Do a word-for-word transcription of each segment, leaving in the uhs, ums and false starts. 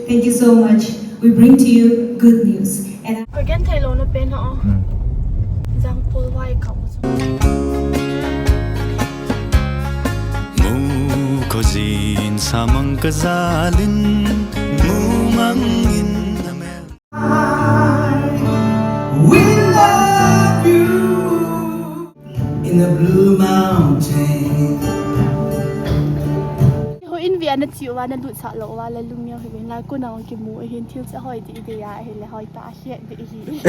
Thank you so much. We bring to you good news. And Again, thei lo na pen ho. Hmm. Jangphol vai ka u. Mu khojin samang kajalin, mu mangin amel. We love you in the blue mountain. Ho in via na chiu va na lut sa lo va la lum yo hi vin la ku na ki mu hin thil sa hoi di de ya hi le hoi ta hi de hi.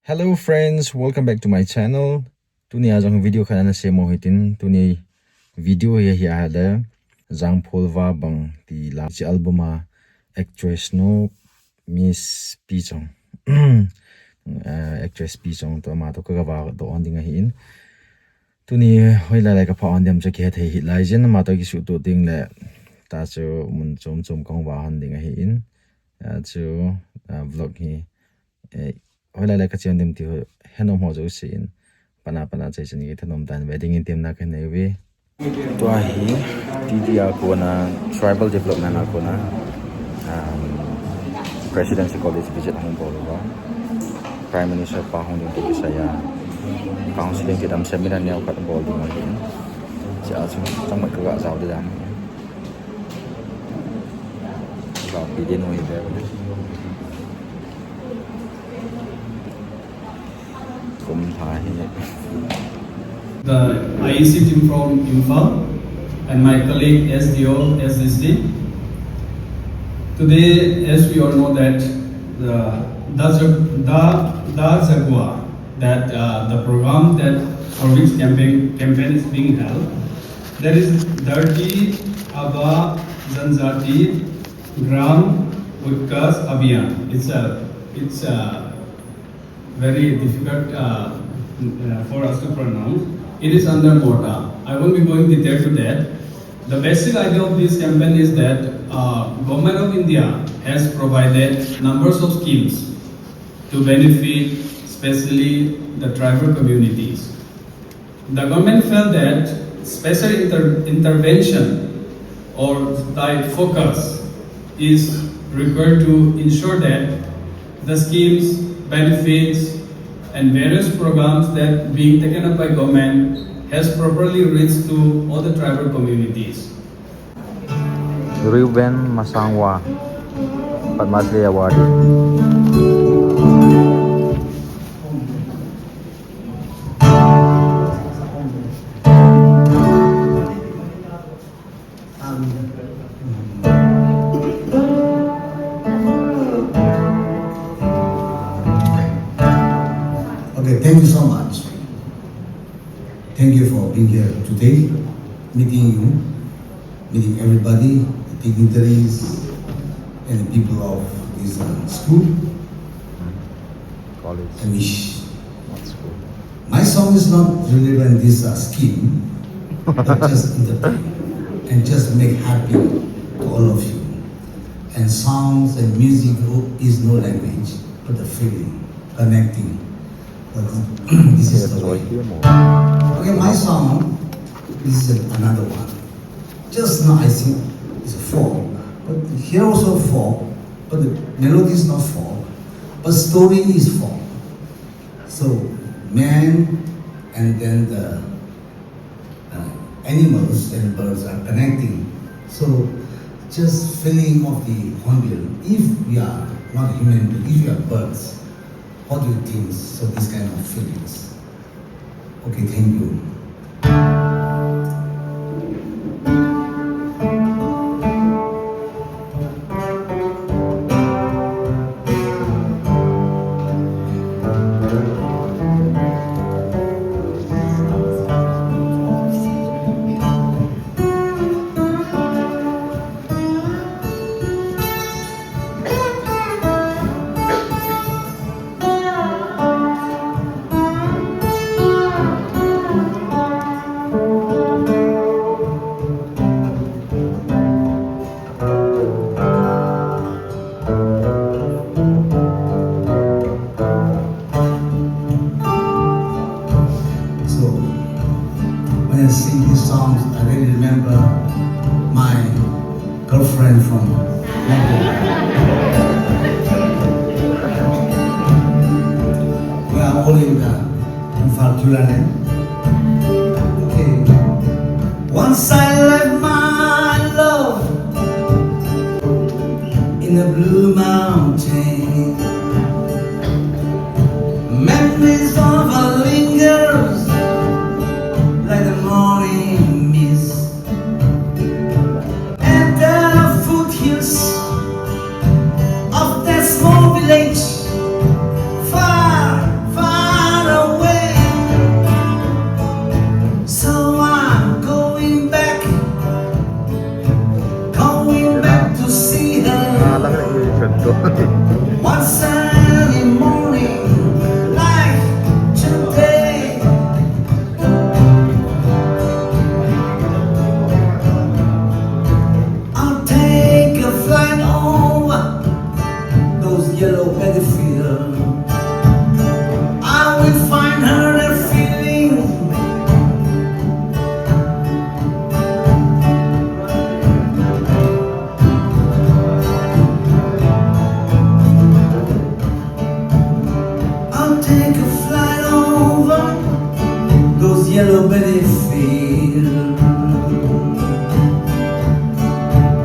Hello friends, welcome back to my channel. Tuni a jong video khat ana sem u hitin, tuni video hi ahi a le, Jangphol va bang ti la chi album a actress nu Miss Pi Chong, ah, actress Pi Chong to ama to ka ga va do on ding ahi in. Tuni hoilai lai ka pha on dem cha ki he thei hi lai jin ama to ki su to ding le ta chu mun chom chom kong va hon ding ahi in. Ah, chu, ah, vlog hi Eh, hoilai lai ka chian dem ti ho, henom ho jouse in, pana pana chai chan ki thanom dan wedding in tiam na ka nei uve. Tua hi, T D a kona, tribal development a kona, um, Presidency College visit hung bol uva. Prime Minister pa hung ding ti kisai a. Counseling kidam seminar neo khat bol ding ahi. Cha chu, chang mai ka ga jao de dan. Ga pi den ho hi de. Kum tha hi. The I E C team from Imphal and my colleague S D O, S D C. Today, as we all know that the, the, the, the Jagua, that, uh, the program that for which campaign, campaign is being held, that is Dharti Aaba Janjati Gram Utkarsh Abhiyan. It's a, it's a very difficult, uh, uh, for us to pronounce. It is under MODA. I won't be going detail to that. The basic idea of this campaign is that, uh, Government of India has provided numbers of schemes to benefit specially the tribal communities. The government felt that special inter-, intervention or the focus is required to ensure that the schemes, benefits, and various programs that being taken up by government has properly reached to all the tribal communities. Reuben Masangwa, Padma Shri Awardee. Okay, thank you so much. Thank you for being here today, meeting you, meeting everybody, the dignitaries, and the people of this, uh, school. College. I wish. Not school. My song is not relevant this, uh, scheme, but just interpret and just make happy to all of you. And songs and music is no language, but the feeling, connecting. But this is the way. Okay, my song, this is another one. Just now I sing it's a folk, but here also folk, but the melody is not folk, but story is folk. So man and then the, uh, animals and birds are connecting. So just feeling of the hornbill. If we are not human being, if we are birds, what do you think? So this kind of feelings. Okay, thank you. Girlfriend from London. We are all in the Imphal Jubilee. Okay. Once I left my love in the blue mountain, memories of her lingers like the morning mist. At the foothills of that small village, far, far away. So I'm going back, going back to see her one sunny morning like today. I'll take a flight over those yellow paddy fields. I will find her that feeling. I'll take a flight over those yellow paddy fields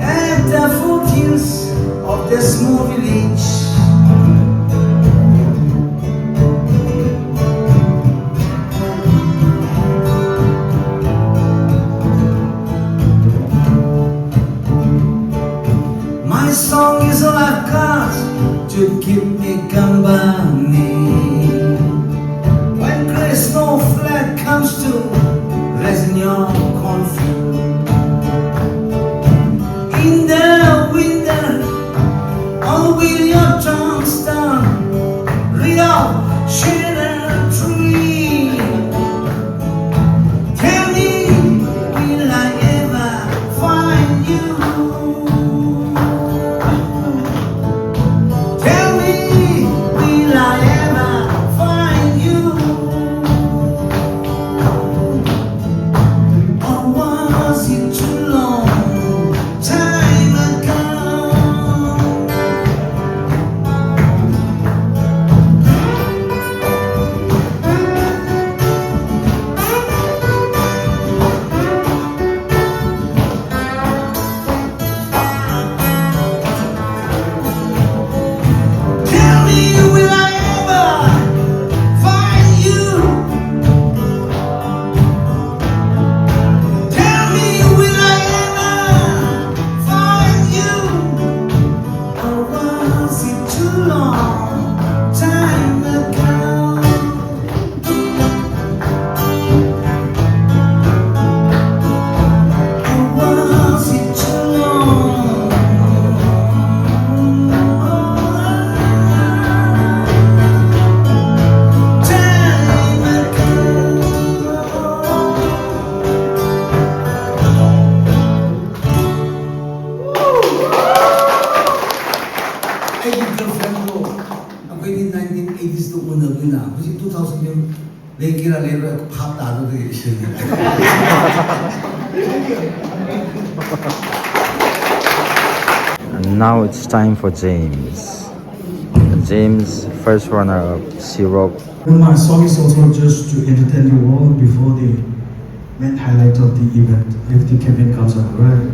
at the foothills of the small village. My song is all I've got to keep me company when gray snow flag comes to rest in your cornfield. In the winter, all will your tombstone read of shade and tree. Tell me, will I ever find you? Tell me, will I ever find you? Or was it too long time ago? Tell me, will I ever find you? Tell me, will I ever find you? Or was it too long time ago? ꯑꯩꯒꯤ ꯒꯔꯜꯐ꯭ꯔꯦꯟꯗꯣ ꯑꯩꯈꯣꯏꯗꯤ nineteen eighties ꯎꯅꯕꯅꯤꯅ, ꯍꯧꯖꯤꯛ two thousand ꯂꯩꯒꯦꯔꯥ ꯂꯩꯔꯣꯏ, ꯚꯥꯞ ꯇꯥꯗꯕꯗ ꯏꯁꯩꯅꯤ꯫ And now it's time for James. James, first runner-up, C Rock. Well, my song is also just to entertain you all before the main highlight of the event, if the Kevin comes up, right?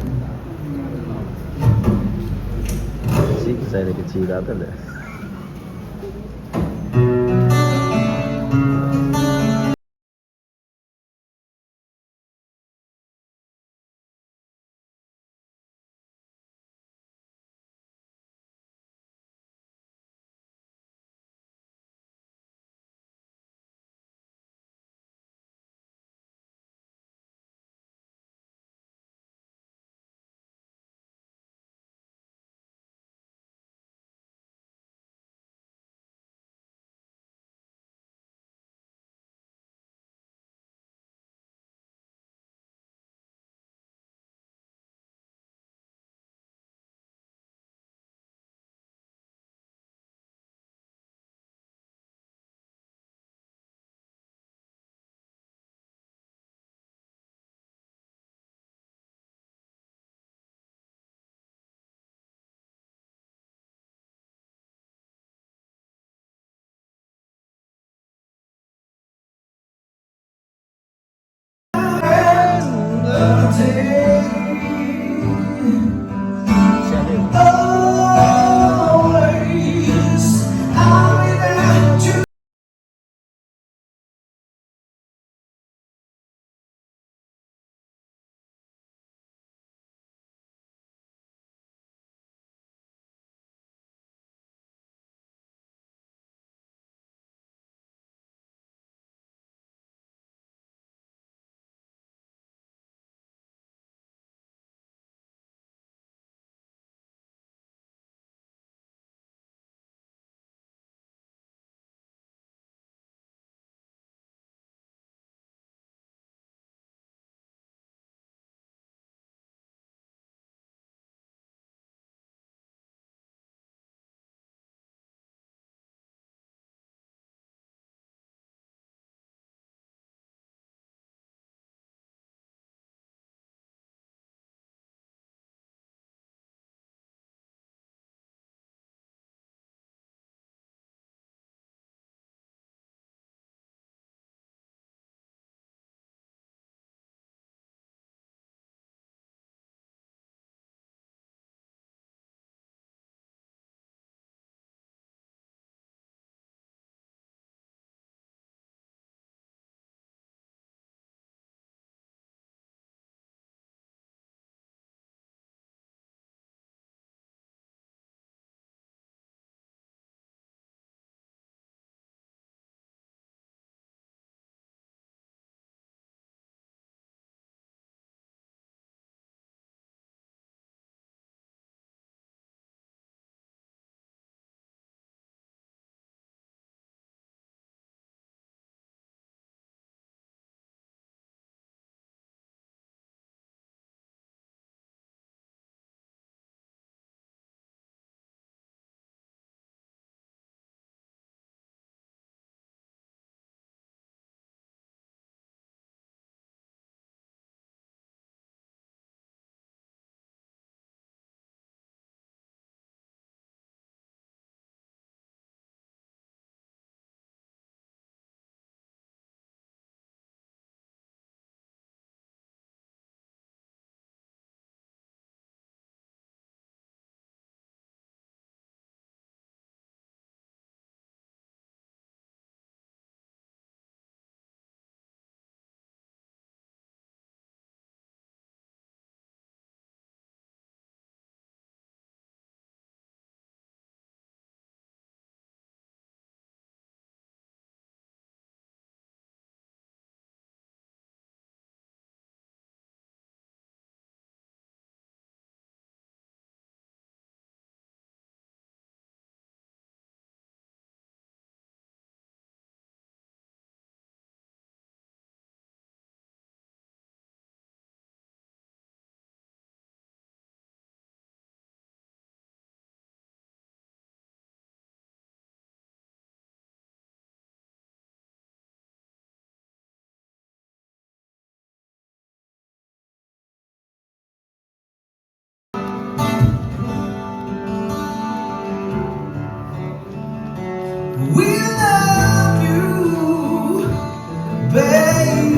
Baby,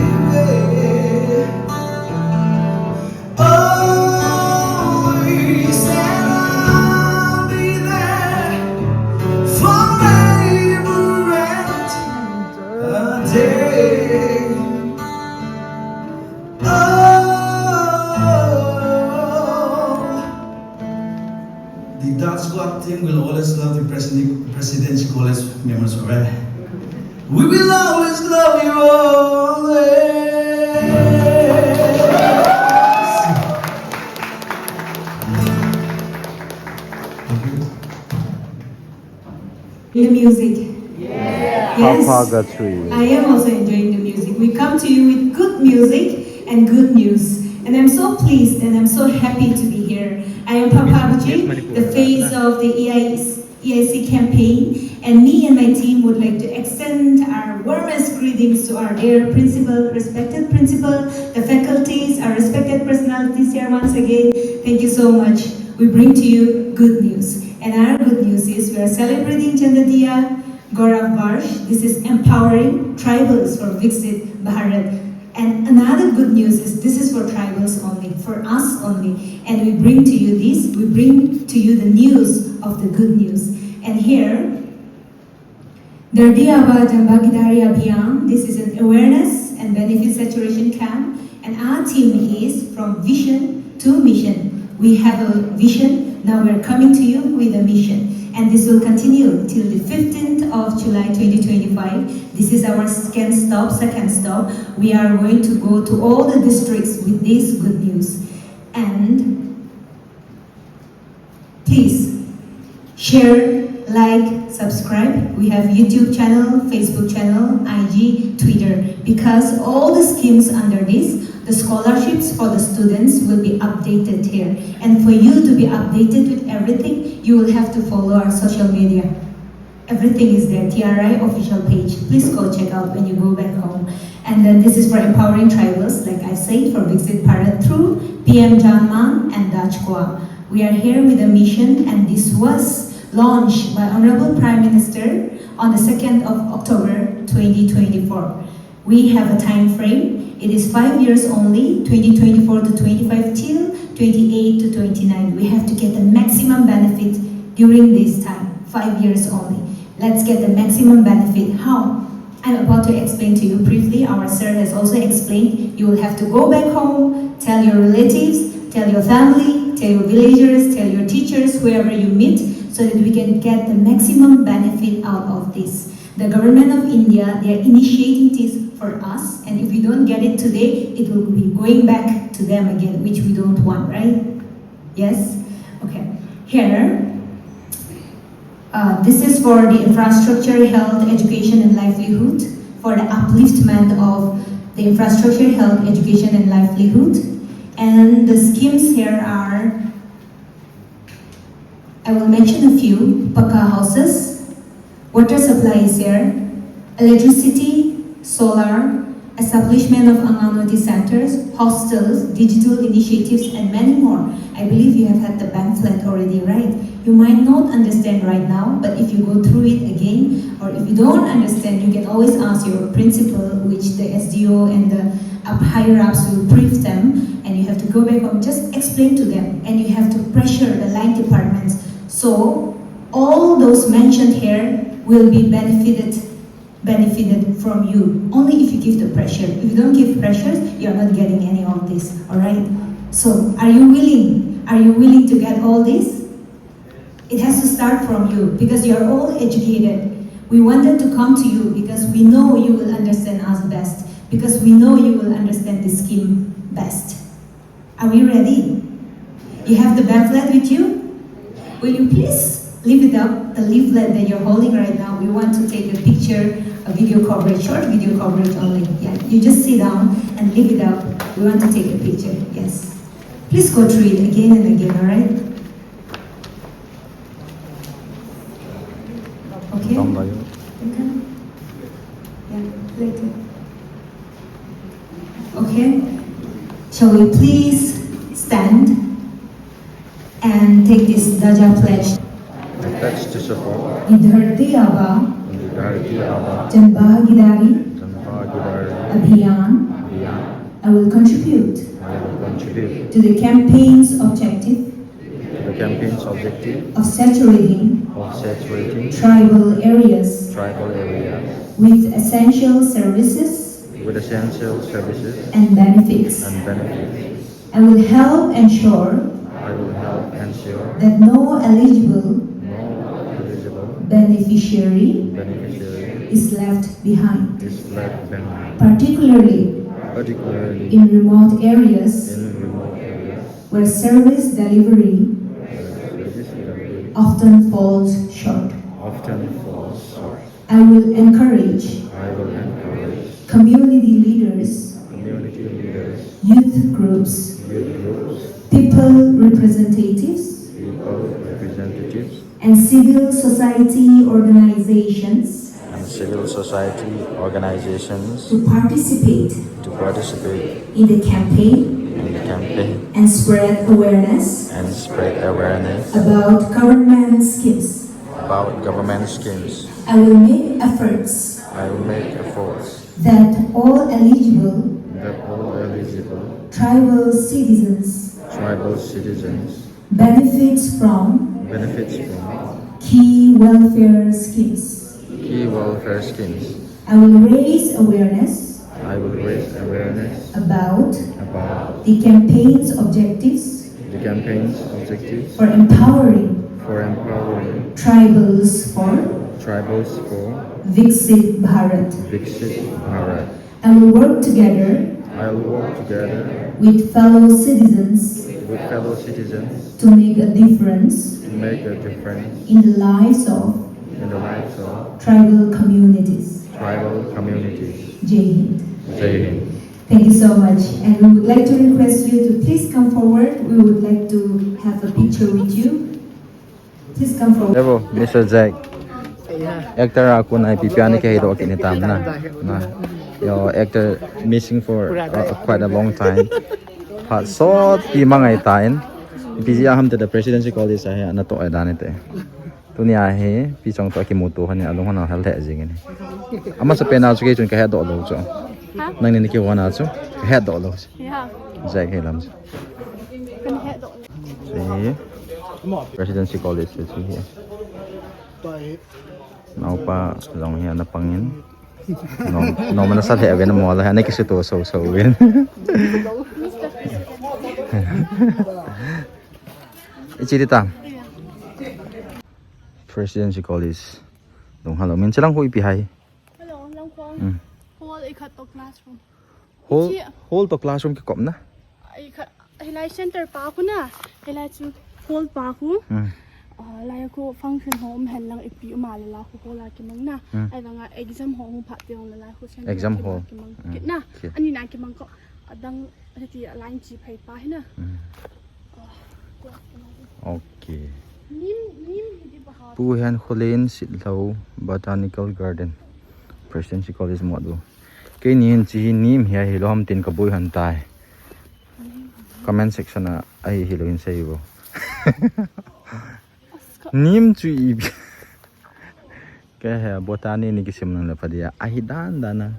oh, you said I'll be there forever and a day. Oh, the Dutch Squad team will always love the President, Presidency College members, alright? We will always love you always. The music. Yes. Papa Gatri. I am also enjoying the music. We come to you with good music and good news. And I'm so pleased and I'm so happy to be here. I am Papa Gatri, the face of the E I C, E I C campaign. And me and my team would like to extend our warmest greetings to our dear principal, respected principal, the faculties, our respected personalities here once again. Thank you so much. We bring to you good news. And our good news is we are celebrating Chandadia Gaurav Varsh. This is empowering tribals for Viksit Bharat. And another good news is this is for tribals only, for us only. And we bring to you this, we bring to you the news of the good news. And here, Dharti Aaba Janbhagidari Abhiyan, this is an awareness and benefit saturation camp. And our theme is from vision to mission. We have a vision, now we're coming to you with a mission. And this will continue till the fifteenth of July twenty twenty-five. This is our second stop, second stop. We are going to go to all the districts with this good news. And please share, like, subscribe. We have YouTube channel, Facebook channel, I G, Twitter, because all the schemes under this, the scholarships for the students will be updated here. And for you to be updated with everything, you will have to follow our social media. Everything is there, T R I official page. Please go check out when you go back home. And then this is for empowering tribals, like I said, for Viksit Bharat through P M Janman and Dutch Squad. We are here with a mission, and this was launched by Honorable Prime Minister on the second of October twenty twenty-four. We have a time frame. It is five years only, twenty twenty-four to twenty-five till twenty-eight to twenty-nine. We have to get the maximum benefit during this time, five years only. Let's get the maximum benefit. How? I'm about to explain to you briefly. Our sir has also explained. You will have to go back home, tell your relatives, tell your family, tell your villagers, tell your teachers, whoever you meet, so that we can get the maximum benefit out of this. The government of India, they are initiating this for us, and if we don't get it today, it will be going back to them again, which we don't want, right? Yes? Okay. Here, uh, this is for the infrastructure, health, education, and livelihood, for the upliftment of the infrastructure, health, education, and livelihood. And the schemes here are, I will mention a few: pakka houses, water supply is here, electricity, solar, establishment of Anganwadi centers, hostels, digital initiatives, and many more. I believe you have had the pamphlet already, right? You might not understand right now, but if you go through it again, or if you don't understand, you can always ask your principal, which the S D O and the up higher ups will brief them, and you have to go back home, just explain to them, and you have to pressure the line departments. So all those mentioned here will be benefited benefited from you only if you give the pressure. If you don't give pressures, you are not getting any of this. All right. So are you willing? Are you willing to get all this? It has to start from you because you are all educated. We wanted to come to you because we know you will understand us best, because we know you will understand the scheme best. Are we ready? You have the pamphlet with you? Will you please leave it up, the leaflet that you're holding right now? We want to take a picture, a video coverage, short video coverage only. Yeah, you just sit down and leave it up. We want to take a picture. Yes. Please go through it again and again, all right? Okay? Okay. Yeah, later. Okay. Shall we please stand and take this Dharja pledge? I pledge to support the Dharti Aaba, the Dharti Aaba, Janbhagidari, Janbhagidari, Abhiyan, Abhiyan, I will contribute I will contribute to the campaign's objective to the campaign's objective of saturating of saturating tribal areas tribal areas with essential services with essential services and benefits. And benefits. I will help ensure I will help ensure that no eligible no eligible beneficiary beneficiary is left behind, is left behind, particularly particularly in remote areas in remote areas where service delivery where service delivery often falls short. Often falls short. I will encourage I will encourage community leaders, community leaders, youth groups, youth groups, people representatives, people representatives, and civil society organizations and civil society organizations to participate to participate in the campaign in the campaign and spread awareness and spread awareness about government schemes. About government schemes. I will make efforts I will make efforts that all eligible that all eligible tribal citizens tribal citizens benefits from benefits from key welfare schemes. Key welfare schemes. I will raise awareness I will raise awareness about about the campaign's objectives the campaign's objectives for empowering for empowering tribals for tribals for Viksit Bharat. Viksit Bharat. I will work together I will work together with fellow citizens with fellow citizens to make a difference to make a difference in the lives of in the lives of tribal communities. Tribal communities. Jai Hind. Jai Hind. Thank you so much. And we would like to request you to please come forward. We would like to have a picture with you. Please come forward. Hello, Mister Jack. Actor a kon a ipi ipi ana kiheidoh kit ni tam na. Na. Your actor missing for uh, quite a long time. Phat sot pi mangai tan. Ipi jeh a ham ti the Presidency College a hi ana toh dan te. Tunia hi ipi chang toh kimuto hon a lung hon a hel the jing ni. Amasapen a chu kei chun kahedoh lou chu. Nangni nakihou a chu kahedoh lou. Yeah. Jack hi lam chu. Kan hedoh. Hi Presidency College chu hi. Naopa jong hi ana pangin. Nom, nom ana sa lheh uvin amol a hi ana kisuto so so uvin. Ichi ti tam. Presidency College. Dong hello. Min chilang hui pi hai. Hello, lang khong. Mm. Hall ikhat toh classroom. Hall, Ichi- hall toh classroom kikop na. Ikhat, hilai center pa khu na. Hilai chu hall pa khu. Mm. Ah, lai khu function hall hen lang ipi uma le la khu hall a kimang na. Mm. Ai vanga exam hall khu phat tiang le la khu center Exam kimang, hall. Kimang. Mm. Kit na. Kit. Ani na kimang ko. Adang hati a line chi phai pa hi na. Mm. Ah, ko kimang. Okay. Nim, nim hi di baha. Pu Hen Kholin Sitlhou Botanical Garden. Presidency College Motbung. Keini hin chi hi nim hi ahi lou ham tin kaboi hon tai. Comment section a ahi hilou hin sei vo. Nim chu ipi. Kei hi botany ni kisim nang le pha dia. Ahi dan dan a.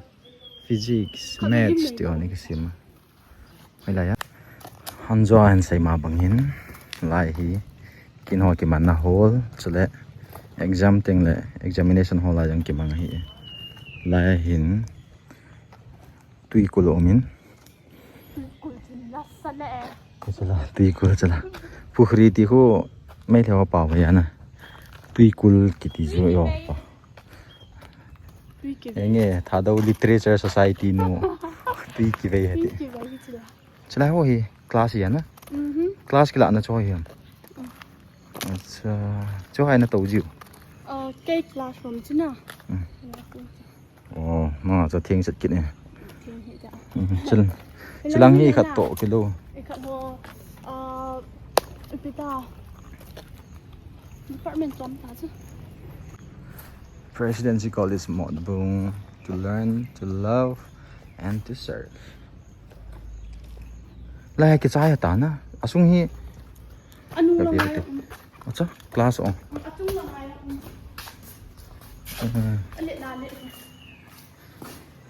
Physics, maths ti ho ni kisim. Hilai a. Hanjo a hin sei ma bang hin. Lai hi. Kin ho kimanna hall. Chule exam teng le examination hall a jong kimang ahi. Lai a hin. Tuikul um in. Kul chin la sa le. Chala, tuikul chala. Pukhri ti khu Meitei ho pao hi ana. Tuikul kiti chu yo pa. Tui ki. Enge, Thadou Literature Society nu. Tui kivei hati. Tui ki bai hi chila. Chala ho hi class hi ana. Mhm. Class kila na chu hi. Acha, chu hai na to jiu. Uh, kei classroom china. Mm. Oh, ma cha thing set kit ne. Thing hi ta. Mm, chil. Chilang hi khat to kilo. Ikhat ho, uh, ipi ta. Department chom ta chu. Presidency College Motbung, to learn, to love, and to serve. Lai kichai ta na. Asung hi. Anu lang ai. Acha, class ong. Atung lang ai. Mm. Ale la le.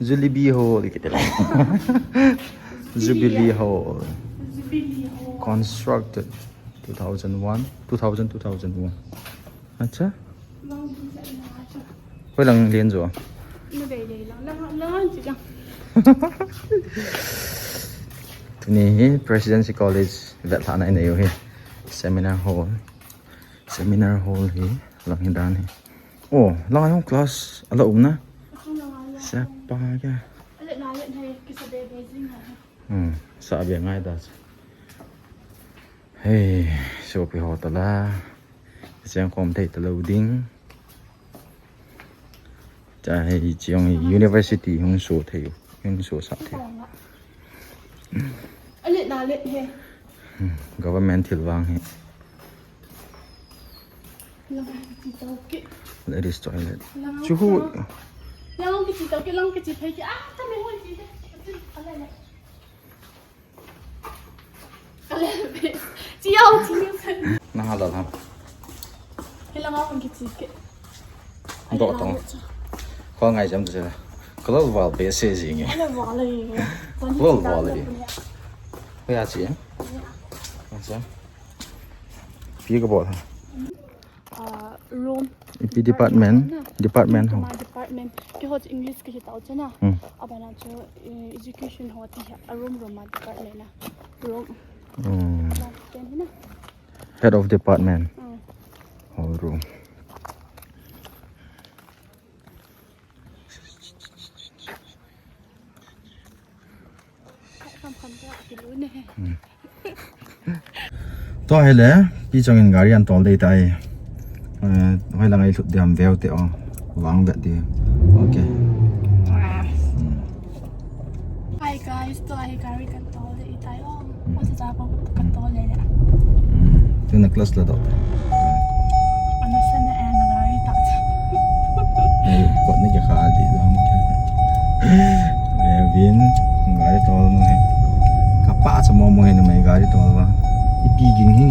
Jubilee Hall, kiti le. Jubilee Hall. Jubilee Hall. Constructed two thousand one, two thousand, two thousand one. Acha. Hoilang len jo. Tuni hi Presidency College vetlhahna inei u hi. Seminar hall. Seminar hall hi lang hi dan hi. Oh, lang jong class ala um na. Sepa kya? Hmm, sa abia ngai da. Hei, sopi ho tala. Cheng khom thei talou ding. Cha hei chong university hung so thei, hung so sa thei. Hmm, government thil vang hi. Ladies toilet. Chu hu. Na ha la ha. Doh tong. Kho ngai jam tu se. Kalol val be se jing e. Kalol val e. Hoya chi e. Acha. Pi ka bol ha. Ah, room. Ipi department, department ho. Department. Keiho chu English kahi tau chuna. Hmm. Abana chu, eh, education ho ti hi a room room a department na. Room. Hmm. Department hi na. Head of department. Hmm. Hall room. Tua hile, pi chong in gari an tol dei tai. Eh, hoi lang ai lut diam veu te o. Vang vet di. Okay. Hmm. Hi guys, tua hi gari kan tol dei tai o. Ose cha ko kan tol le le. Hmm. Tuna class la do. Ana sana ana gari ta. Ei, kot ni ke kha di do. Levin, gari tol mo he. Kapa sa mo mo he na mai gari tol ba. Ipi ging hi.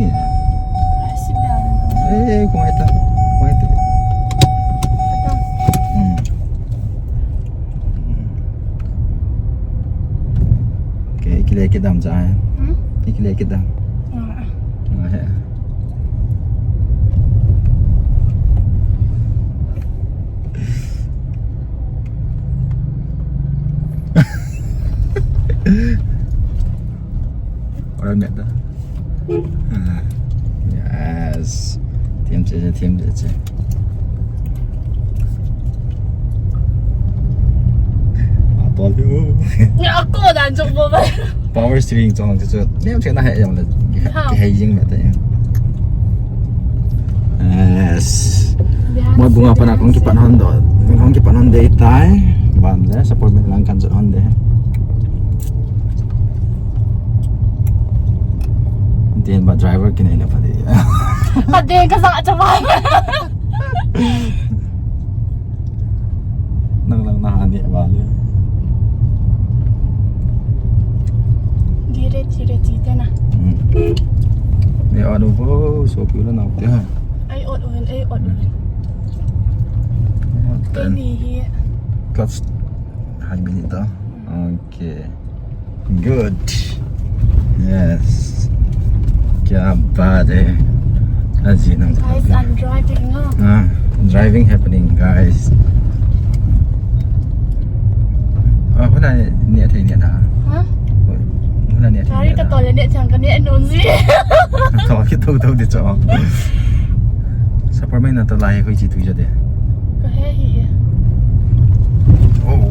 Ai, sit down. Eh, kung ita. Kung ita. Ata. Hmm. Okay, ikile kit dam cha. Hmm? Ikile kit dam. Ah. Ah, he. Ora meta. Ah, yes. Thim che che, thim che che. Ah, tol hi u. Ni ako dan jong bo ba. Power steering chong chu chu. Nem che na he jong le. Ha. Ke he jing meta. Yes. Mo bunga pana kong kipan hon do. Kong kipan hon dei tai. Ban le support me lang kan jot hon de. Din ba driver kinai le pha di. Ade ka sa cha ba. Nang lang na ani ba le. Dire dire ti te na. Hmm. Ei ot u vo, sopi u le nao te ha. Ei ot u, ei ot u. Ei ot u. Ei ni hi. Clutch hai minute ta. Hmm. Okay. Good. Yes. Kya baat hai. Aji nang. Guys, I'm driving, ah. Ah, driving happening, guys. Ah, huna ne thei ne da. Ha? Huna ne thei. Gari ne ka da. Tol le ne chang ka ne non ji. Tol ki to to di cho. Sapar mai na to lai ko chi tu ja de. Ka he hi. Oh.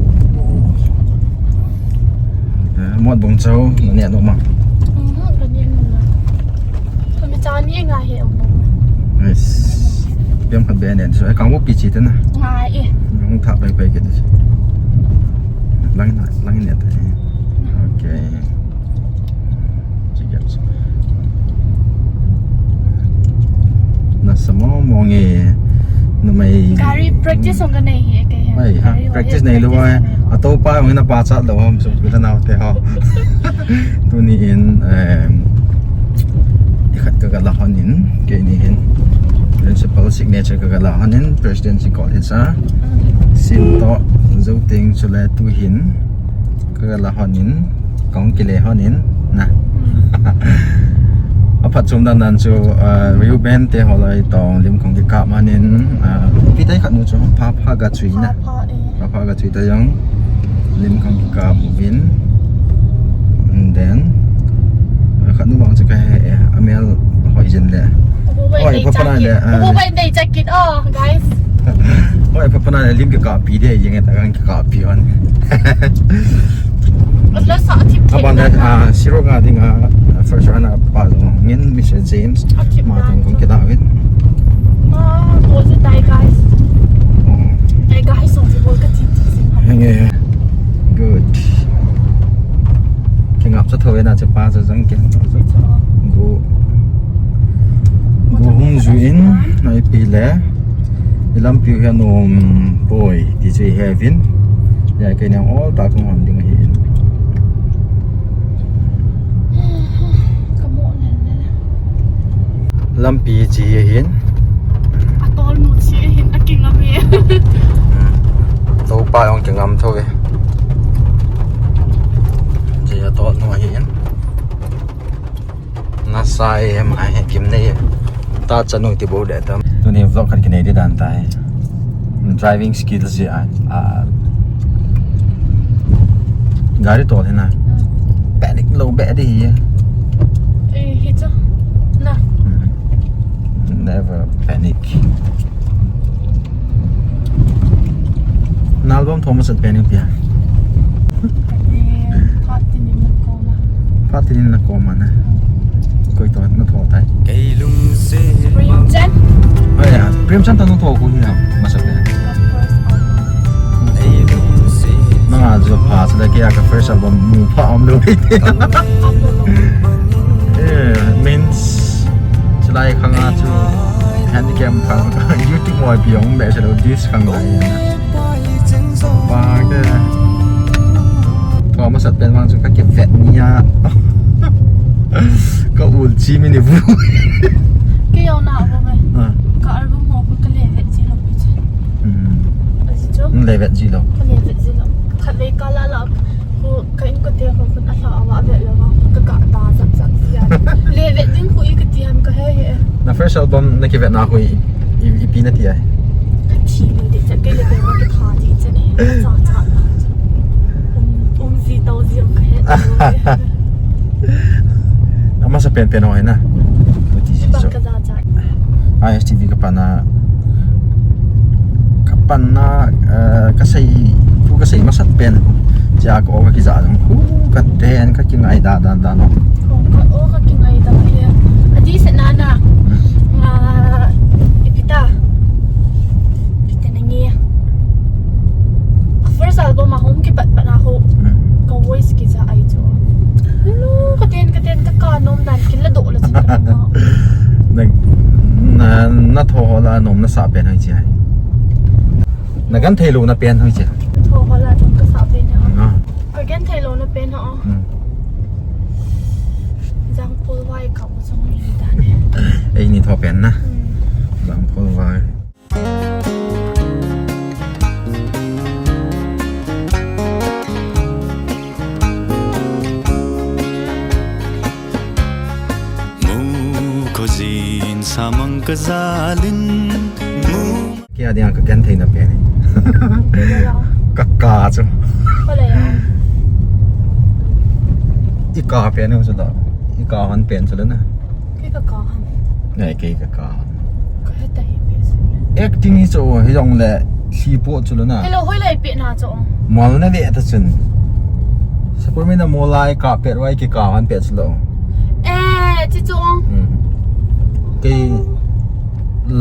Eh, mot bong chau, na ne no ma. Mhm, ka ne no ma. Ka mi cha ni nga he o. Yes. Piam khat be ne, so, eh, kang bo pi chi te na. Nga e. Nung tha pai pai ke de. Lang na, lang ne te. Okay. Nasa mo mo nge numei. Gari practice hung kanei hi kei hi. Ai, ha, gari practice nei lou ai. Ato pa hung na pa chat lou ham sum kila nau te ho. Tuni in, em, ikhat ka gala hon in, kei ni hin. Principal signature ka gala hon in, Presidency College a. Sin to, Jou teng chule tuhin ka la hon in, kong kile hon in, na. Hmm. Aphat chom dan dan chu, ah, Reuben te holoi tong lim kong kikap man in, ah, pi tai khat nu chu pha pha ga chui na. Pha pha, eh. Pha pha ga chui ta jong lim kong kikap uvin. And then, ah, khat nu vang chu ka he, eh, amel hoi jin le. Ubu bai. Oi, nei pha pha na chakit. Le, ah. Ubu bai nei chakit, oh, guys. Oi, pha pha na le lim kikap pi de, jeng e ta kang kikap pi on. Ala sa thip thip. Aban na, na. Ah, siro nga ding, ah, first runner up pa jong ngin, Mister James. A thip ma na tong kong chu. Kida win. Ah, go chu tai, guys. Oh. Ai, guys, song chu go ka thip thip sing. Henge. Good. Kingap sa thoi na che pa sa jang ke. Chu. Go. Go hung ju in, nai pi le. I lampi u hi anom poi, ti chu i he uvin. Hia kei nang ol ta kong hon ding ahi in. Ka mo nen nen. Lampi chi hi ahin. A tol nu chi ahin, a kingam e. Topa jong kingam tho e. Chi a tol nu ahin. Nasa e, em ai, kim nei e. Ta chanu ti bo de tam. Tuni vlog khat kinei di dan tai. Driving skills ji ai. Ah. Gari tol hi na. Hmm. Panic lo be di hi. Eh, hi chu. Na. Hmm. Never panic. Na album tho masat pen ipi ham? Eh, phat tinin na koma. Phat tinin na koma na. Koi to na tho tai? Premchand. Oh ya, Premchand to na tho ko hi ham masat pen. Nanga jo pha sa le kei a ka first album mu pha um lo. Eh, means, chulai khang a chu handicam khang, YouTube mo pi ong be chalo this khang lai. Pa ke. Tho masat pen vang chu ka kivet nia. Ka ul chi mi ni vu. Kei jong na vo ve. Ah. Ka album ho ko ka le vet ji lo pi che. Hmm. Aji chu? Hmm, le vet ji lo. Ka le vet ji lo. Khat le ka la la. Ko ka in ko te ko ko a la wa vet lo wa. Ka ka ta zak zak ji a. Le vet ding ko i ka ti ham ka he he. Na first album na kivet na ko i, i, ipi na ti ai? Ka thi lo de cha ke le be wa ka tha ji cha ne. Cha cha na. Um, um ji tau ji ka he. Amasa pen pen ho ai na. Ko ti ji cho. Ka za cha. I S T V ka pan a, ka pan a, eh, ka sei, thu ka sei masat pen. Chia ko ka kija jong. Hu, ka ten, ka kingai da, da, da, no. Ko ka, o ka kingai da, ya. Adi se na na. Hmm. Ah, ipi ta. Ipi ta na nge. A first album a hung kipat pat na ho. Hmm. Ka voice kija ai cho. Lu, ka ten, ka ten, ka ka nom dan, kin la do la chin ka nom. Na, na, na tho ho la nom na sa pen hoi chi ai. Na genthei lou na pen hoi chi. Tho ho la nom ka sa pen ha. Na. Ka genthei lou na pen ha. Hmm. Jangphol vai ka u song ni dan. Ei ni tho pen na. Hmm. Jangphol vai. Mu ko jin samang ka jalin mu. Kei a dinga ka genthei na pen. Ka ka chu. Ko le ya. I ka pen u chu da. I ka han pen chu le na. Kei ka ka han. Nei, kei ka ka han. Ka he ta hi pe se. Acting hi chu, hi jong le, si po chu le na. Hello, hoi lai pe na chu. Mol na ve ta chun. Support me na mol lai ka pet wai ki ka han pet chu lo. Eh, chi chu. Hmm. Kei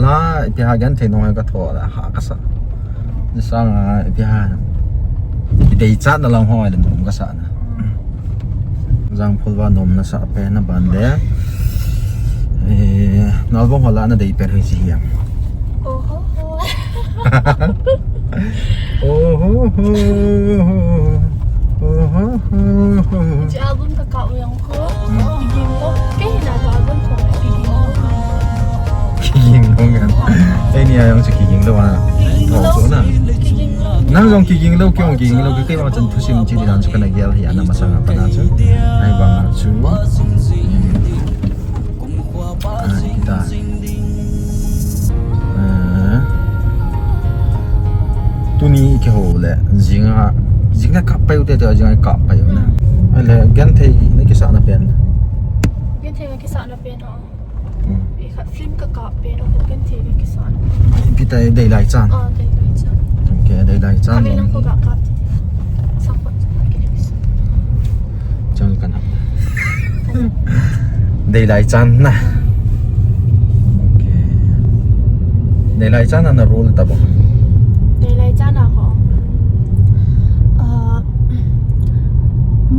la, ipi ha genthei nong ka tho la, ha ka sa. Ni sang a, ipi ha. I dei chat na lang ho, le nong ka sa na. Jangphol va nom na sa pen na ban le. Eh, na album ho la na dei pen hoi si hiam. Oho ho. Oho ho. Oho ho. Ji album ka ka u yang ko. Kiging ko. Kei na ka album ko. Kiging ko. Kiging ko ngan. Ei ni a yang si kiging lo a. Kiging lo. Tho ko na. Kiging lo. Nang jong kiging lou, kei jong kiging lou, kei, kei vang chun thusim che di dan chu kana gel hi ana masang a pat a chu. Ahivang a chu. Hmm. Ah, kita. Ah. Tuni kihou le, jing a, jing le kap pai u te te, jing a kap pai u na. Ahile, genthei na kisahna pen. Genthei na kisahna pen, oh. Hmm. Ikhat film kakap pen, oh, genthei na kisahna. Ipi ti, Deilai Chan. Ah, Deilai Chan. Okay, Deilai Chan. Kami lang ko ga kap ti. Sangkot sa kap ti. Chan kana. Deilai Chan na. Okay. Deilai Chan a na role tah bou. Deilai Chan a ho. Ah,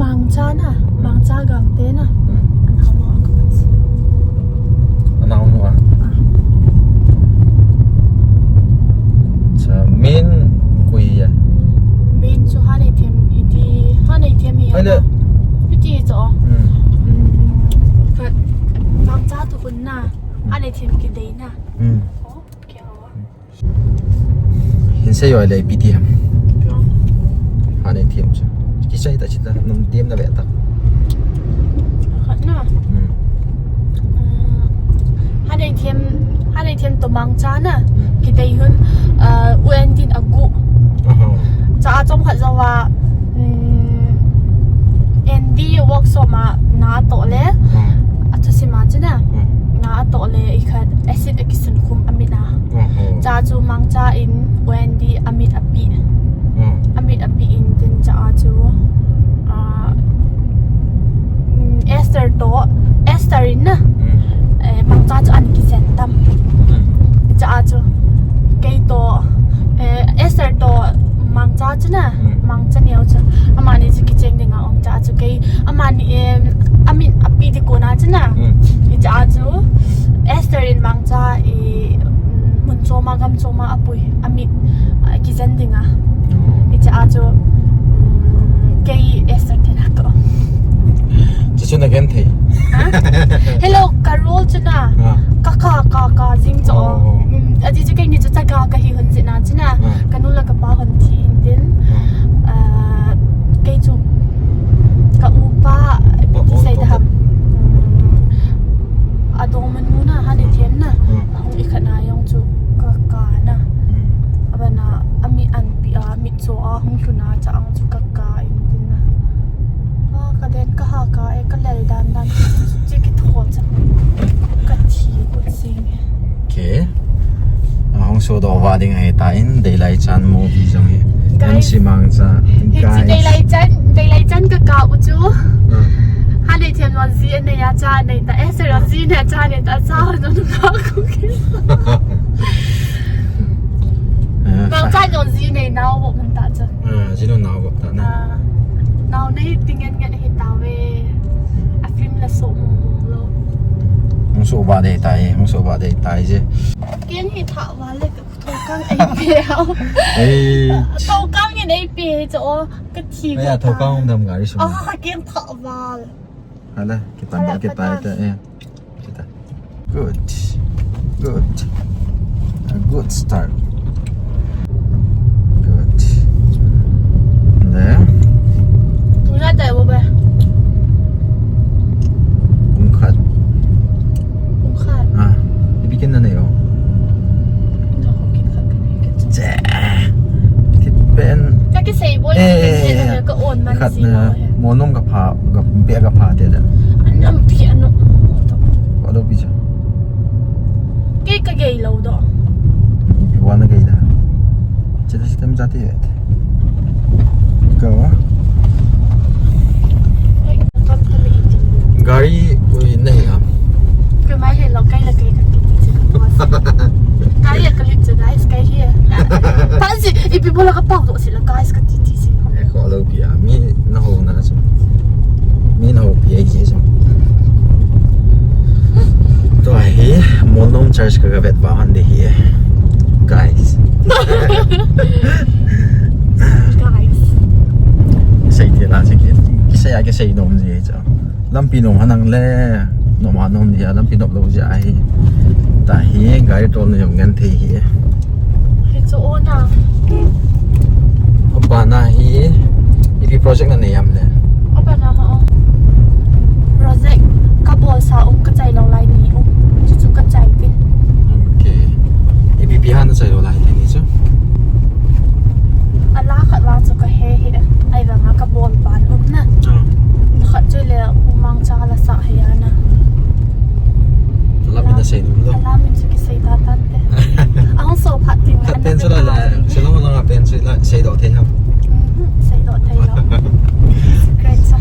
Mangcha na, Mangcha Gangte na. Hmm. Anaonu a ko. Anaonu a. Ah. Cha main koi a. Main chu Haneithem iti, Haneithem hi. Ahile. Iti chu. Hmm. Hmm. Ka Mangcha tu kun na. Hmm. Haneithem kidei na. Hmm. Oh, kya hua? Hin sei o le ipi ti ham. Haneithem chu. Kisei ta chita, nom tem na ve ta. Khat na. Hmm. Hmm. Haneithem, Haneithem to Mangcha na. Hmm. Kidei hun, ah, U N D in agu. Aha. Cha a chom khat jou a, hmm, N D workshop a na atoh le. Hmm. Athusim a chu na. Hmm. Na atoh le ikhat acid akisun khum amit a. Oho. Cha chu Mangcha in Wendy amit api. Hmm. Amit api in tin cha chu, ah, mm, Esther to, Esther in na. Hmm. Eh, Mangcha chu ana kijen tam. Hmm. Cha chu kei to, eh, Esther to Mangcha chu na. Hmm. Mangcha neo chu. Amani chu kicheng ding a um cha chu kei. Amani, em, amin api di kona chu na. Hmm. Cha chu Esther in Mangcha i, mm, mun chom a gam chom a apui. Amit, ah, kijen ding a. Hmm. Cha chu, mm, kei Esther te na ko. Chu chu na genthei. Ha? Hello, ka role chu na. Ah. Ka ka ka ka jing chu. Oh. Mm, ajeh chu keini chu chaga kahi hon jeh na chu na. Ah. Kanu le kapa hon thi in tin. Ah. Ah, kei chu ka upa, oh, ipi ti sei ta ham. Hmm. Adongmanu na, Haneithem na. Hmm. Ahung ikhat na jong chu ka ka na. Hmm. Abana, amit anpi a, amit cho a, hung lhun a, cha ang chu ka ka in tin na. Ah, ka den ka ha ka e, ka lel dan dan. Chi kithon cha. Ka thi ko sing e. Okay. Ahung sodoh va ding ahi tan, Deilai Chan movie jong hi. Guys. M C Mangcha. Hi chi guys. Deilai Chan, Deilai Chan ka ka u chu. Hmm. Haneithem jong ji anei a cha anei ta. Eh, sorry, ji anei a cha anei ta. Cha ho jong ka ku ke. Ah, Mangcha jong ji nei nao vo mun ta cha. Ah, ji no nao vo ta na. Ah, nao nei ti ngen ngen ahi tauve. A film la so mong mong lou. Hung so va dei tai, hung so va dei tai je. Keng hi tha va le. Thokang ei pe hao. Ei. Thokang in ei pe cho ka thi. Aya, thokang um dam gari sum. Ah, kem tha val. Hala, kipan da, kipan da. Eh. Kita. Good. Good. A good start. Good. There. Tuna tai bo ba. Pung khat. Pung khat. Ah, ipi kin na nei o. Ina ko kin khat kan kin. Che. Ti pen. Ka kisei boi. Eh, eh, eh, eh. Ka on man khat si na. Mo nom ka pha, ka pe ka pha te da. Anam pi ano. Ko do pi cha. Kei ka gei lou do. Ipi wana gei da. Che da sitam jati vet. Ka wa. Gari koi nahi ham. Koi mai he lo kai la kai ka ti ti che ko. Kai ya ka lit che guys, kai he. Pa si ipi bola ka pau do si la guys ka ti ti si. Eh, ko lo pi a mi na ho na so. Mi na ho pi ai si so. Tua hi Molnom Church ka ga vet ba han de hi. Guys. Guys. Sei te la se ki. Ki sei a ki sei nom je cha. Lampi nom hanang le, nom a nom dia, lampi nom lo jia hi. Tahi, gari tol na jong genthei hi. Hi chu ona. Nahi, ipi project nanei ham le? Apa na ho? Project kabolsa um, kachai lou lai ni um. Chuchu kachai te. Okay. Ipi pi ham nachai lou lai ni chu? Ala khat vang chu kahe hih e. Ahivanga kabol pan um na. Ah. Khat chu le umang cha la sa he ana. Ala min nasei nom lou. Ala min chu kisei ta tante. Ahung so phat ding. Khat pen chu la la. Shillong lang a pen chu la seidoh thei ham? Mhm, seidoh thei lou. Secret sa.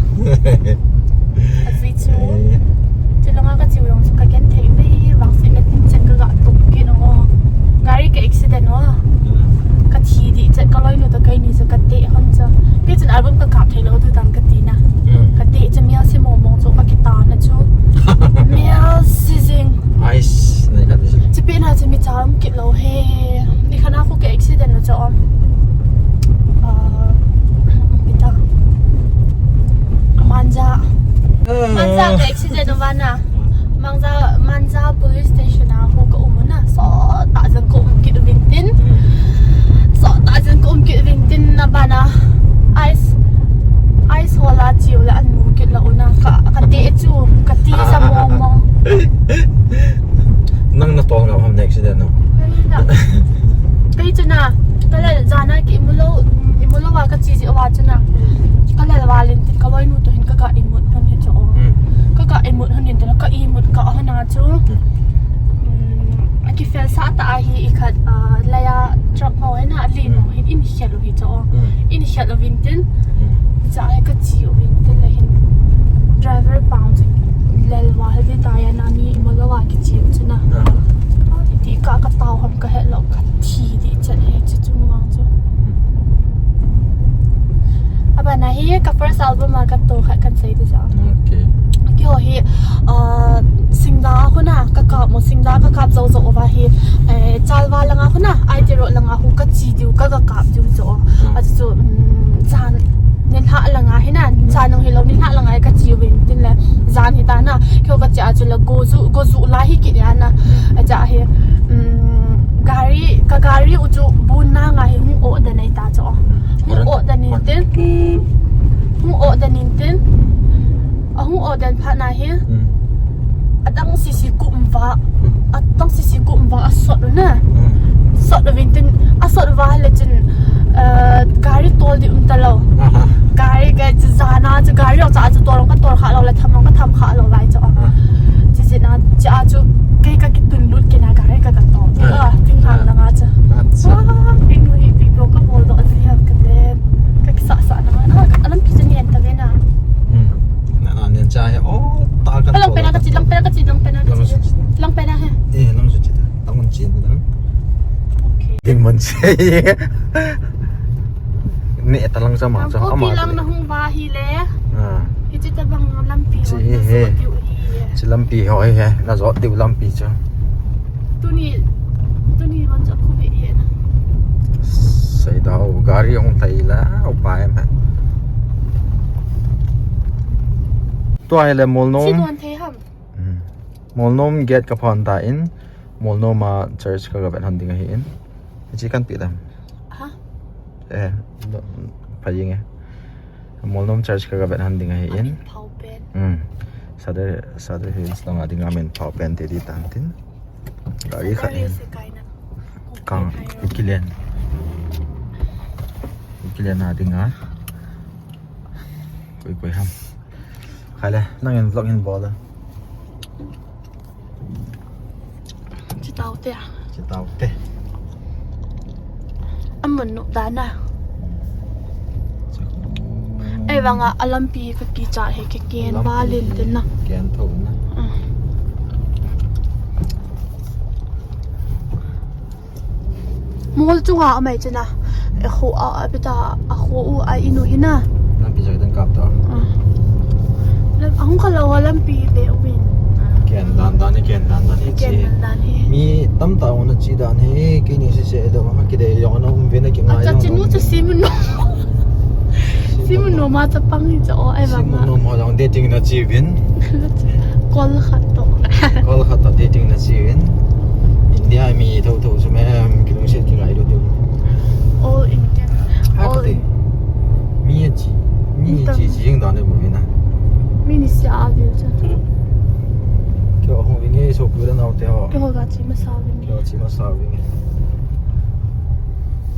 Ajeh chu. Eh. Shillong a kache u jong chu kagenthei ve, vangset le tin chen kaga tup kit nung o. Gari ka accident o. Hmm. Kathi ding chet, kaloinu toh keini chu kateh hon chu. Kei chun album kakap thei lou tu tan kati na. Hmm. Kateh chu mel se mong mong chu kakitah na chu. Mel se jing. Ais, nei kati chu. Chipet na chu mi cham kit lou he. Nikhat na khu ka accident u chu um. Ah, ipi ta. Manja. Ah. Manja ka accident uva na. Manja, Manja police station a khu ka um u na. Sot tah jeng ka um kit uvin tin. Hmm. Sot tah jeng ka um kit uvin tin na bana. Ice, ice hol a che u le amu kit lou u na. Ka, kateh chu, kati sa mong mong. Nang natol ngam ham na accident u? Kei chu na, kalel jan a ki imu lou, imu lou a kache jeh uva chu na. Kalel val in tin kaloinu toh hin kaga imut hon hi chu o. Hmm. Kaga imut hon in tin ka imut kah hon a chu. Hmm. Um, akifel sah tah ahi ikhat, ah, laiya truck ho hi na, ali ho hin in khel u hi chu o. Hmm. In khel uvin tin. Hmm. Cha hi kache uvin tin le hin driver pang chu lel val ve ta ya na mi imu lou a kiche u chu na. Ah. Ah, iti ka katao ham kahet lou, kathi ding chet he chu chu mang chu. Abana hi ka first album a kato khat kan sei ding sa. Okay. Keiho hi, ah, Singda khu na kakap mo, Singda kakap jou jou uva hi, eh, Chalwa langa khu na, I T road langa khu kache diu, kaga kap diu chu. Hmm. Achu, um, jan nilhah langa hi na, jan nung hilou nilhah langa hi kache uvin tin le, jan hi ta na, keiho kache a chu le go ju, go ju lai hi kit ya na. Hmm. Acha hi, um, gari, ka gari u chu bun na nga hi hung o den ai ta chu. Hung o den in tin. Hung o den in tin. Ahung o den phat na hi. Hmm. Adang sisi kum va. Hmm. Adang sisi kum va asot u na. Hmm. Sot uvin tin. Asot uva le chun, eh, gari tol ding um ta lou. Aha. Gari ka chu jan a chu gari jong cha chu tol jong katol kha lou le tham jong katham kha lou lai chu. Ah. Chu jeh a chu kei kakitun lut kit na gari ka katol. Ah. Ah, thinglhang langa chu. Acha. Wah, kei nu hi ipi bol kabol doh ji ham kati. Kakisah sah na. Ah, alampi chu nen ta ve na. Hmm. Na, na, nen cha he. Oh, ta ka. Lang pen a kache, lang pen a kache, lang pen a kache. Lang pen a he. Eh, lang chu che ta. Lang che lang. Okay. Ding man che. Ne ta lang cha ma cha. Lang ko ama pi lang le. Na hung va hi le. Ah. Hiche tabang lampi ho, che na he. Jot diu hi. Che lampi ho hi he, na jot diu lampi chu. Tuni, tuni van chu khu ve he na. Seida o, gari hung thei la, upa em he. Tua hi le Molnom. Chi don thei ham. Hmm. Molnom gate ka phan ta in, Molnom a church ka ga vet hon ding ahi in. Chi kan pi dam. Ha? Eh, no, pha jing e. Molnom church ka ga vet hon ding ahi in. Amin phao pen. Hmm. Sadar, Sadar Hills lang a ding amin phao pen ti di tan tin. Gari khat in. Sadar Hills kai na. Kang, ikilen. Ikilen a ding a. Koi koi ham. Khai le, nangin vlog hin bol le. Chi tau te a. Chi tau te. Amun nu dan a. Chi khu. Ei vang a, alampi ka kicha he ke ken lampi valin te na. Ken tho na. Ah. Mol chunga amai chana. A khu a, a pita, a khu u a inu hina. Lampi jai dan kap ta. Ah. Lam, ahung kha lou lampi ve uvin. Ken dan dan ni, ken dan dan ni. Ken dan dan ni. Mi tam ta na chi dan he, kini si se do, ha ki de yo na um ve na ki ngai. Acha chinu chu simun no. Simun no ma chapang hi cha o ai ba ma. Simun no ma jong dating na chi vin. Kol khat to. Kol khat to dating na chi vin. India mi tho tho chu me, em, kilungset kingai lou tu. All Indian. All, Keiho ga chi masa ving. Keiho chi masa ving.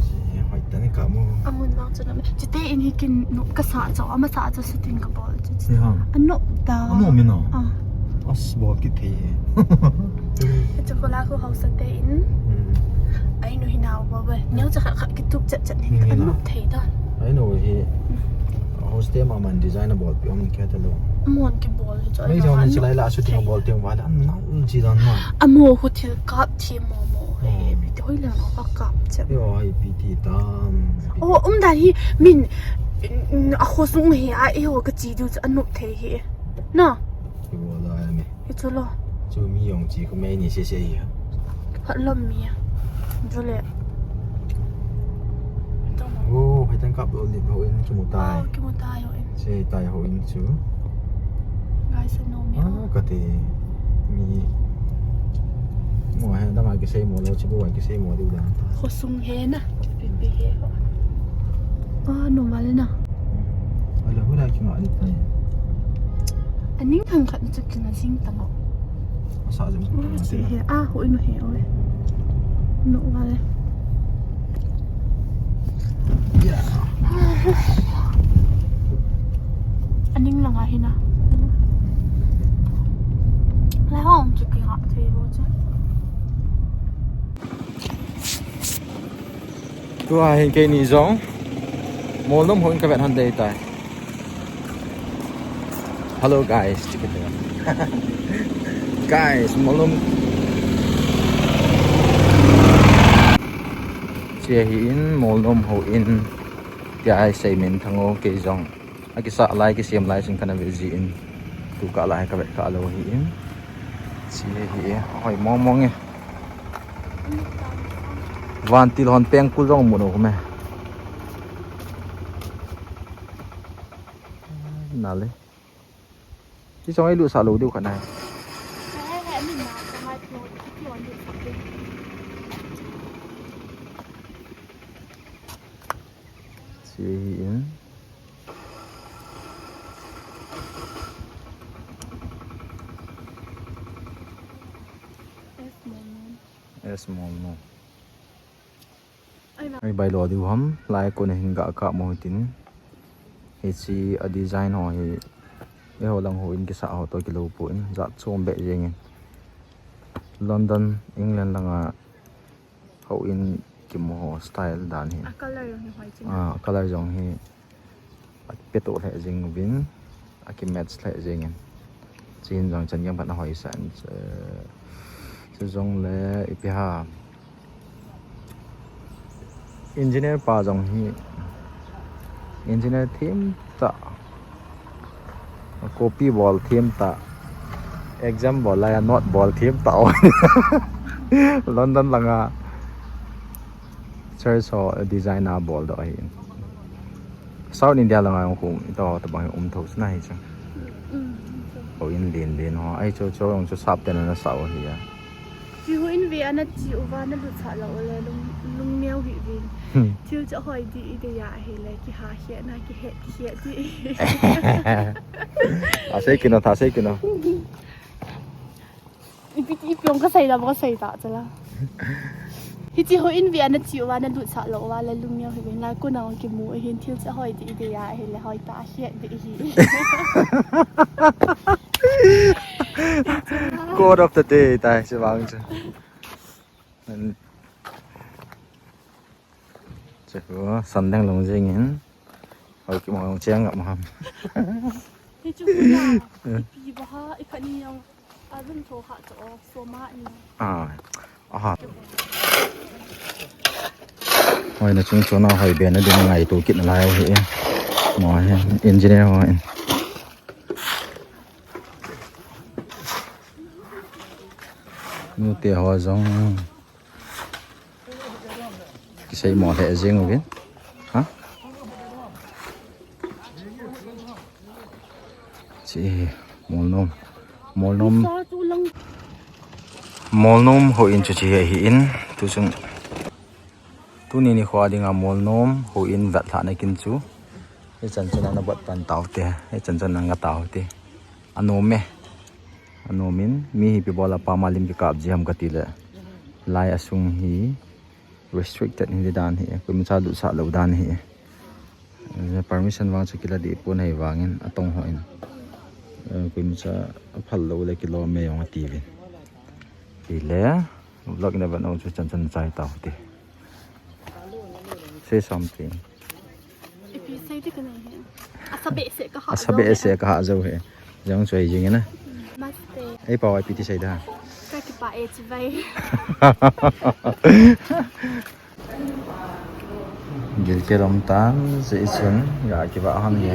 Chi hoi tani ka mu. Amun lang chu na me. Chite in hi kin nu ka sa cho, ama sa cho shooting ka bol chu. Ni ha. Ano ta. Ano mi na. Ah. As bol ki thei. Chu ko la ko hausa te in. Hmm. Ai nu hi na ba ba. Neo cha kha kha ki tup chat chat ni. Ni na. Ano thei ta. Ai nu hi. Hostel ma man design a bol pi om kya ta lo. Mon ki bol hi chu. Mai jong ni chilai la shooting a bol teng wala an na un chi dan na. Amo hu thil kap thi mo mo. He pi te hoi la ka kap che. Yo ai pi ti dan. O um da hi min a ho sung he a e ho ka chi du chu a nup thei he. Na. Ki bol la ya mi. Hi chu lo. Chu mi jong chi khu mai ni se se hi. Phat lom mi a. Chu le. Oh, hai tang kap lo lip ho in chu mu tai. Oh, ki mu tai ho in. Se tai ho in chu. Guys, no mi. Ah, ka te. Mi. Mo hai dang ai ki sei mo lo chi bo ai ki sei mo di u dan. Ho sung he na. Pi pi he ho. Ah, no ma le na. Ala hura ki ma ni tai. Aning thang khat chu kin a sing ta mo. Asa jing. Chi he a ho in he oi. No ma le. Ya. Aning langa hi na. Lai hong chu ki ha thei bo chu. Tua hin keini jong Molnom houin kavet hon dei tai. Hello guys, guys, Molnom. Chia hi in Molnom houin tia isei min thang o kei jong. Akisa lai, kisem lai chun kana ve ji in. Tu ka lai ka ve ka lo hi in. Chia hi e, hoi mong mong e. Vantil hon pengkul jong mu no me. Na le. Chi chong ai lut sa lo diu kha nai. Chi hi in. Yes, Molnom. Ai, bai lo diu ham, lai kona hin ga kap mo tin. Hichi a design ho hi, eiho lang houin kisa ho to kilo pon, jat chom be jeng in. London, England langa houin kimu ho style dan hi. A color jong hi hoi chin. Ah, color jong hi. Apeto lheh jing uvin, akimatch lheh jing in. Chin jong chan jong phat ahoi sa in, eh, chu jong le ipi ham. Engineer pa jong hi, engineer them tah, copy bol them tah, exam bol lai a note bol them tah. London langa church ho design a bol doh ahi. South India langa jong khu, ito tabang hi um tho sna hi chu. Um, um, um. Houin len len ho. Ai chu, chu jong chu sap tena nasah u ahi a. Chi houin ve a nache uva nalut sah lou le lung, lung neo hih uvin. Hmm. Thil chu ahoi ding idei a ahile kiha khehna kihet, kihet ding. A sei kit o, tha sei kit o. Ipi ti ipi jong kasei la, kasei ta chala. Hichi houin ve a nache uva nalut sah lou uva le lung neo hih uvin lai kona jong kimu ahin thil chu ahoi ding idei a ahile hoi ta ahet ding ahi. Quote of the day tai chu vang chu. An Chu, san dang long jing in. Hoi ki mo long chiang ngap mo ham. Hi chu na. Ipi ba ha, i khat ni jong. A dun tho ha chu o, so ma ni. Ah. Aha. Hoi na chung chona hoi be na ding ngaito kit na lai u hi. Mo hi engineer ho in. Nute ho jong. Kisei mo lheh jing uvin. Ha? Chi Molnom. Molnom. Molnom houin chu chi ahi in. Tu chung. Tuni nikho dinga Molnom houin vetlhahna kin chu. Hichan chun ana bot pan tau te. Hichan chun ana tau te. Anom e. Anomin, mi hi ipi bola pama lim kikap ji ham kati le. Lai asung hi restricted hi dan hi, koima cha lut sah lou dan hi. Permission vang chu kila deh pon, hei vangin atong hon. Koima cha aphal lou le kilom e jong ati uvin. Hile, vlog na vet nau chu chan chan chai tau te. Say something. Ipi sei ding ka nei he. Asa behseh ka ha. Asa behseh ka ha jou he. Jong choi jing na. Namaste. Ei pau ipi ti sei da. Ka kipah e chibai. Gilkel um tan, sei chun ga kivah hon e.